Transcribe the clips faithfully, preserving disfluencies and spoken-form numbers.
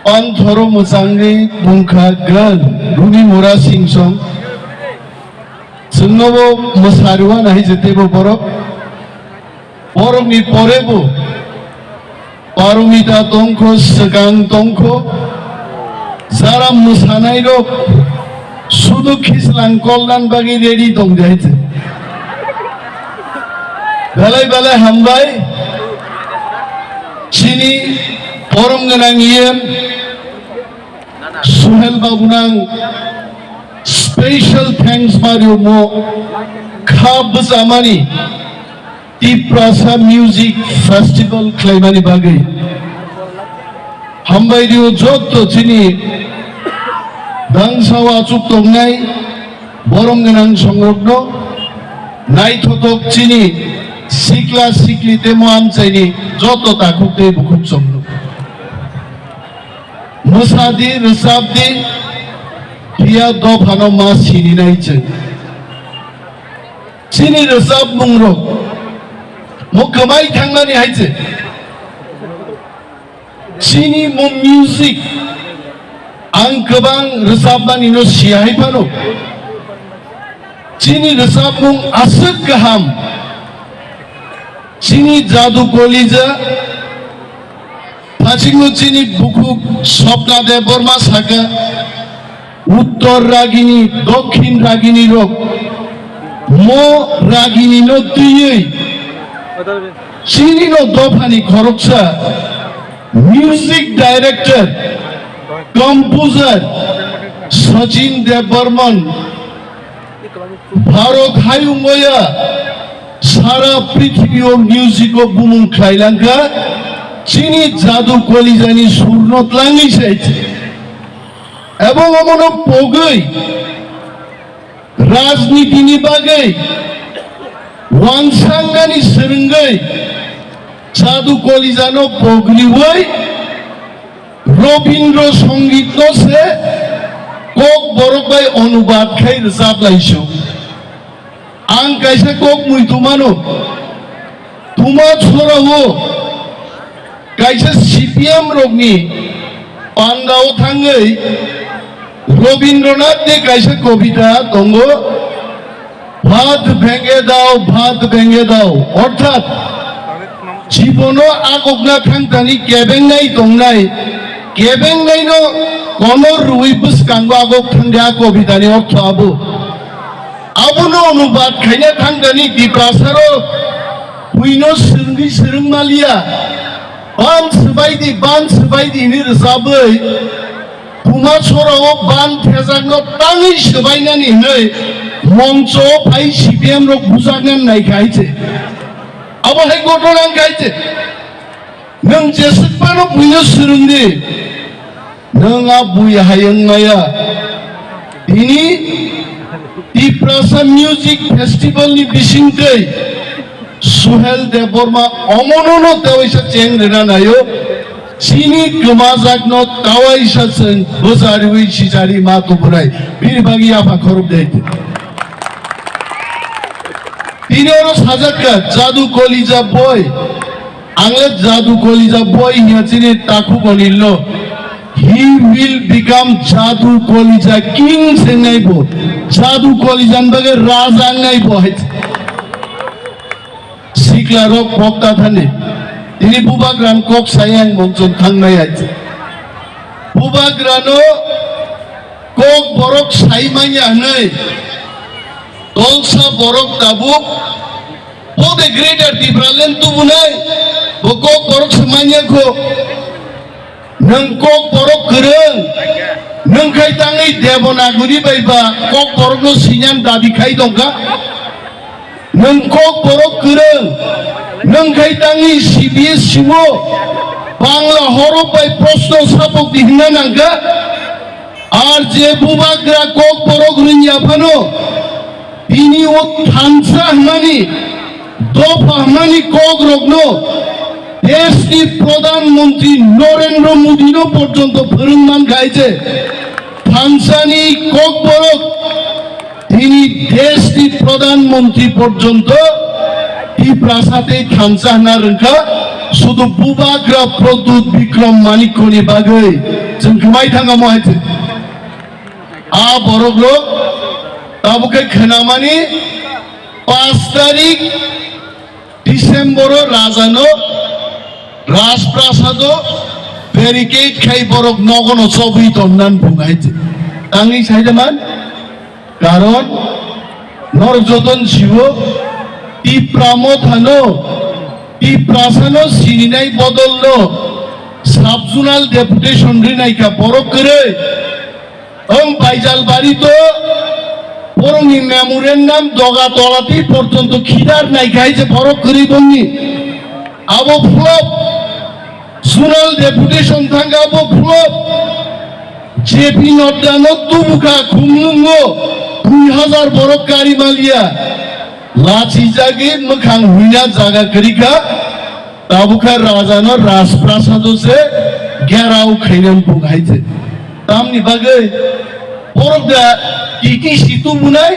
Panthoro mwchangwi bungkha girl Rumi Mura Singson. Chwngnobo mwsarwna hai je teibo borok. Borokni porebo Paromita tongkho, swkang tongkho. Jara mwsanairok sudu khislang koldan bagwi ready tong de hai je. Belai belai hambai. Chini borom gwnang yen Suhel Babu nang special thanks ma rio mo kha bwchamani Tiprasa Music Festival khlaimani bagwi. Hambai rio jotto chini dangsao achuk tongnai borom gwnang songrokno, naithothok chini sikla sikli temo amchaini jotto takhuk tei bukhuk chongno. Mwsadi, rwchapdi, phiya dophano ma sininai chwng. Chini rwchapmungrok mo kwmai thangmani hai chwng. Chini mo music ang kwbang rwchapmani no siya hai phano. Chini rwchapmung aswk kaham. Chini Jadu Kolija, phasingo chini bukhuk Swapna Debbarma saka, Uttor Ragini, Dokhin Ragini rok, mo Ragini no twiwi, chini no dophani khoroksa, music director, composer, Sachin Debbarman, Bharat hai wngmaya sara prithibio music o bumung khlailangkha, chini Jadu Kolijani surno tlangwi se. Ebong omono pogwi rajnitini bagwi wansangnani swrwngwi Jadu Kolijano pogriwi Robindra Songit no se kok borok bai onubad khai rwchap laisu. Ang kaisa kok mui tumano, tuma chorao kaisa C P M rokni pandao thangwi Robindranath ni kaisa kobita tongo, "Bhat bhenge dao, bhat bhenge dao." Orthat, jibono agokna thangtani kebengnai tongnai, kebengnaino konor rwi bwskango agok thangdi a kobitani ortho abo. Abono onubad khaina thangtani Tiprasaro buino swrwngwi swrwng maliya. Ban swbaidi, ban swbaidi hinwi rwchabwi Tuma chorao ban thejakno tangwi swbainani hinwi mongcho phai C P M rok bujaknani naikha hai se. Abo hai ghotona wngkha hai se. Nwng jeswk phano buino swrwngdi. Nwng a bui hai wngmaya. Tini Tiprasa Music Festival ni bisingtwi Suhel Debbarma omonono tewaisa cheng rwna naio. Chini kwmajakno tawaisa chwng bwchariwi sichari ma tubunai. Bini bagwi yapha khorok de. Tini oro sajakka Jadu Kolija boy. Ang le Jadu Kolija boy hiya chini takhuk onilno. He will become Jadu Kolija king sengnai bo. Jadu Kolija ni bagwi raja wngnai bo hai. Sikla rok bokta thani. Tini bubagra ni kok sai ang mongchon thangnai hai. Bubagra no kok borok sai manya hwnwi. Tolsa borok tabuk. Bo de Greater Tipraland tubunai. Bo kok borok se manya kho. Nwng kok borok kwrwng, nwng khai tangwi Devanagari bai ba kok borokno sinan dabi khai tongkha. Nwng kok borok kwrwng, nwng khai tangwi C B S C o Bangla horok bai proshno sapok di hwnna nangkha. Ar je bubagra kok borok rwngya phano, bini o thansa hwnmani, dopha hwnmani kok rokno deshni Pradhan Mantri Narendra Modi no porjonto phwrwng man khai je, thansani kok borok tini deshni Pradhan Mantri porjonto Tiprasa tei thansa hwnna rwngkha, sudu Bubagra Pradyut Bikram Manikyani bagwi chwng kwmai thangamo hai se. A borok rok tabuk khe khwnamani paanch tarik December o rajano Rajprasado barricade khai borok nogono chobwi tongnan bung hai se. Tangwi sai da man? Karon norok joton sibo Tipra mothano, Tiprasano sininai bodolno sub-zonal deputation rinai kha borok kwrwi. Ang Baijalbari to borokni memorandum doga tolati porjonto khidar nai kha hai je borok kwrwi bongni. Abo flop. Zonal deputation thangkha abo flop. J P Nadda no tubukha khumlungo dui hazar borok kari maliya. Lachijagwi mwkhang huina jaga kwrwi kha. Tabukha rajano Rajprasado se gherao khainani bung hai se. Tamni bagwi borok da T T C tubunai,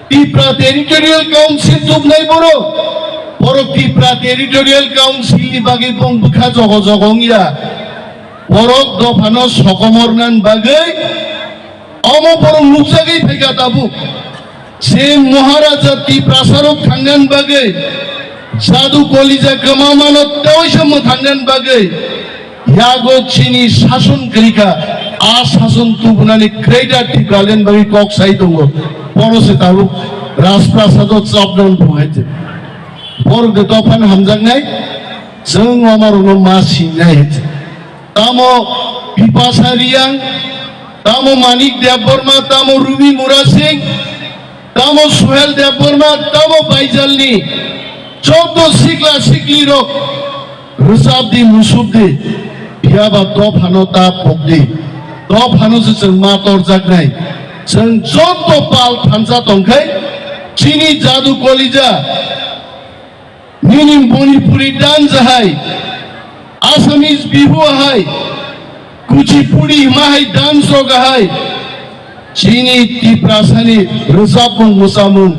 Tipra Territorial Council tubunai borok. Borok Tipra Territorial Council ni bagwi bung bwkha jogo jogo wngya. Borok dophano sokomornan bagwi omo borok nukjagwi phaikha tabuk. Se Maharaja Tiprasarok thangnan bagwi, Jadu Kolija kwmamano tewaisa mwthangnan bagwi, yago chini sason kwrwikha, a sason tubunani Greater Tipraland bagwi kok sai tongo. Bono se tabuk Rajprasado chapdown thung hai se. Borok de dophano hamjaknai, chwng omarokno ma singnai hai se. Tamo Bipasa Riyang, tamo Manik Debbarma, tamo Rumi Murasing, tamo Suhel Debbarma, tamo Baijalni joto sikla sikli rok rwchapdi musupdi, phiyaba dophano ta pokdi, dophano se chwng ma torjaknai, chwng joto pal thansa tongkhai, chini Jadu Kolija, nini Manipuri dance hai, Assamese Bihu hai, Kuchipudi hima hai dance rok hai, chini Tiprasani rwchapmung mwsamung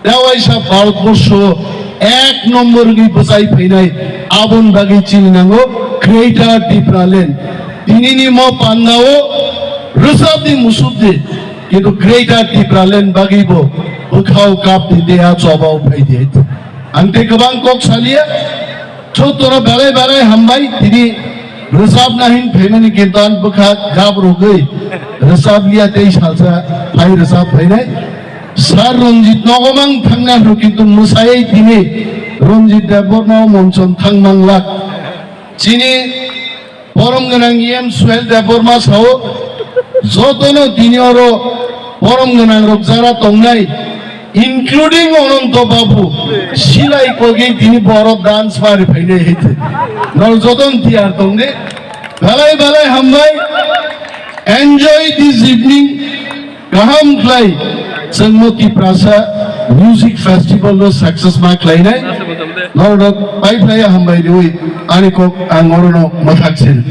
tewaisa Bharatborsho ek number ni bwchai phainai aboni bagwi chini nango Greater Tipraland. Tinini mo pandao rwchapdi musupdi, kintu Greater Tipraland bagwi bo bwkhao kapdi de a chobao phaidi. Ang tei kwbang kok saliya, jotono belai belai hambai, tini rwchapna hin phaimani kintu ang bwkha gap rwgwi rwchapliya tei salsa phai rwchap phainai. Sir Ranjit nogo mang thangna hwnkhe kintu mwsayai tini Ranjit Debbarma o monchon thang manglak. Chini borom gwnang E M Suhel Debbarma sao, jotono tini oro borom gwnang rok jara tongnai, including Ananto Babu, silai kogwi tini borok dance mari phainai hai se. Norok jotono tiyar tongdi. Belai belai hambai. Enjoy this evening. Kaham khlai chwngno Tiprasa Music Festival no success ma khlainai. Norok pai phlai hambai riwi ani kok ang orono mwthak sin.